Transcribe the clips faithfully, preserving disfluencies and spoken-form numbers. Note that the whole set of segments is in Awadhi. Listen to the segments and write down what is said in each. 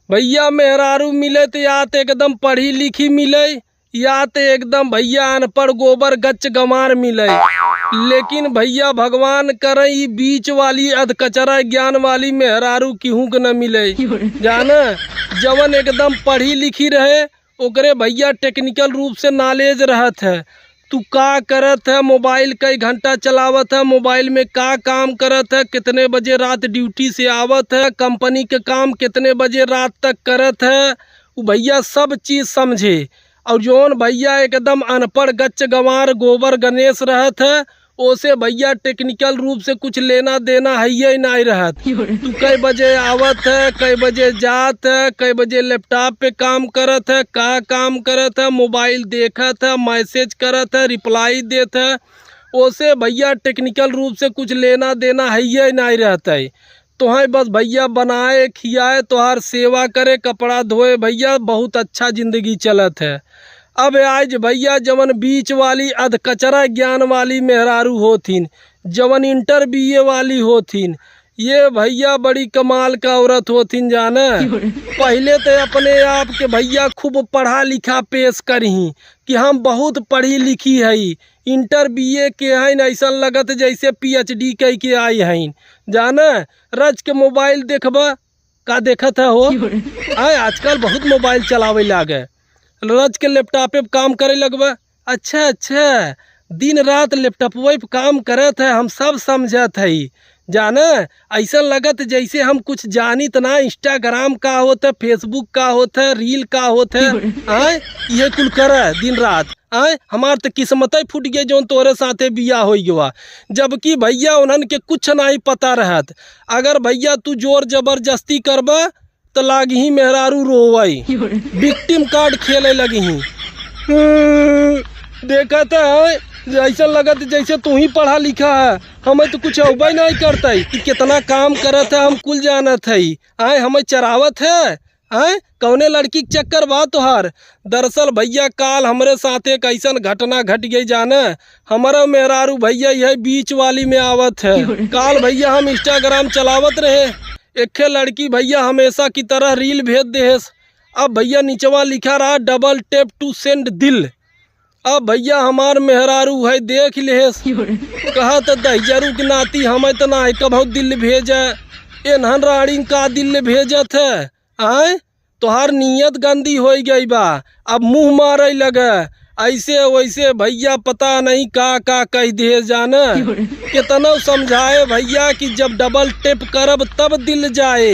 भइया मेहरारू मिले त या त एकदम पढ़ी लिखी मिले, या त एकदम भइया अनपढ़ गोबर गच्च गंवार मिले। लेकिन भइया भगवान करे ई बीच वाली अधकचरा ज्ञान वाली मेहरारू केहू के न मिले। जाना, जवन एकदम पढ़ी लिखी रहे, ओकरे भइया technical रूप से knowledge रहत है। तू का करत है, mobile कई घंटा चलावत है, mobile में का काम करत है, कितने बजे रात duty से आवत है, company के काम कितने बजे रात तक करत है, उ भइया सब चीज समझे। और जौन भइया एकदम अनपढ़ गच्च गंवार गोबर गणेश रहत है, ओसे भइया technical रूप से कुछ लेना देना हइये नाहीं रहत। तू कै बजे आवत है, कै बजे जात है, कै बजे laptop पे काम करत है, का काम करत है, mobile देखत है, message करत है, reply देत है, ओसे भइया technical रूप से कुछ लेना देना हइये नाहीं रहत है। तोहैं बस भइया बनाए, खियाए, तोहार सेवा करे, कपड़ा धोए, भइया बहुत अच्छा जिंदगी चलत है। अब आइज भइया जवन बीच वाली अधकचरा ज्ञान वाली मेहरारू होथिन, जवन inter B A वाली होथिन, ये भइया बड़ी कमाल का औरत होथिन जाने। पहिले त अपने आप के भइया खूब पढ़ा लिखा पेश करिहीं कि हम बहुत पढ़ी लिखी हई, inter B A के हईन, अइसन लगत जैसे P H D कइ के आई हईन। जाने, रच के mobile देखबा, का देखत है हो? आय, आजकल बहुत mobile चलावे लागे, रच के laptop पे काम करे लगबा। अच्छा, अच्छा, दिन रात laptop पे काम करत है, हम सब समझत हई। जाने, अइसन लगत जैसे हम कुछ जानित ना, Instagram का होत है, Facebook का होत है, reel का होत है। आय, ये कुल करे दिन रात। आय, हमार त किस्मतै फूट गए जौन तोहरे साथे बियाह होइ गवा। जबकि भइया उन्हन के कुछ नाहीं पता रहत। अगर भइया तू जोर जबरदस्ती करबा त लागिहीं मेहरारू रोवै, victim card खेलै लगिहीं। हम्म, देखत है, अइसन लगत जैसे तू ही पढ़ा लिखा है, हमें त कुछ अउबै नाहीं करतै कि कितना काम करत है, हम कुल जानत हई। आय, हमें चरावत है, हैं? कौने लड़की के चक्कर बा तोहार? दरअसल भइया, काल हमरे साथे एक अइसन घटना घट गई जाने। हमरो मेहरारू भइया यही बीच वाली में आवत है। काल भइया हम Instagram चलावत रहे, एक्खे लड़की भइया हमेशा की तरह reel भेज देहेस। अब भइया निचवा लिखा रहा double tap to send दिल। अब भइया हमार मेहरारू है देख लेहेस, कहत दहिजरू के नाती हमें त नाहीं कभौ दिल भेजे, एन्हन राड़िन का दिल भेजत है। आय, तोहार नीयत गंदी होइ गई बा, अब मुँह मारै लगे, अइसे वइसे भइया पता नहीं का का कहि दिहे जाने। केतनो समझाए भइया कि जब double tap करब तब दिल जाए,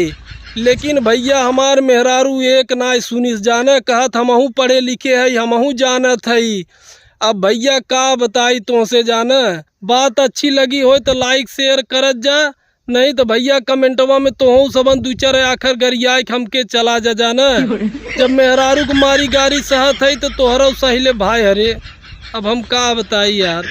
लेकिन भइया हमार मेहरारू एक नाहीं सुनिस जाने, कहत हमहूँ पढ़े लिखे हई, हमहूँ जानत हई। अब भइया का बताई तोहसे जाने, बात अच्छी लगी होय त like share करत जा, नहीं त भइया कमेंटवा में तोहू सबन दू चार आखर गरियाए के हमके चला जा जाना। जब मेहरारू के मारी गारी सहत है त तोहरो सहिले भाई हरे। अब हम का बताई यार।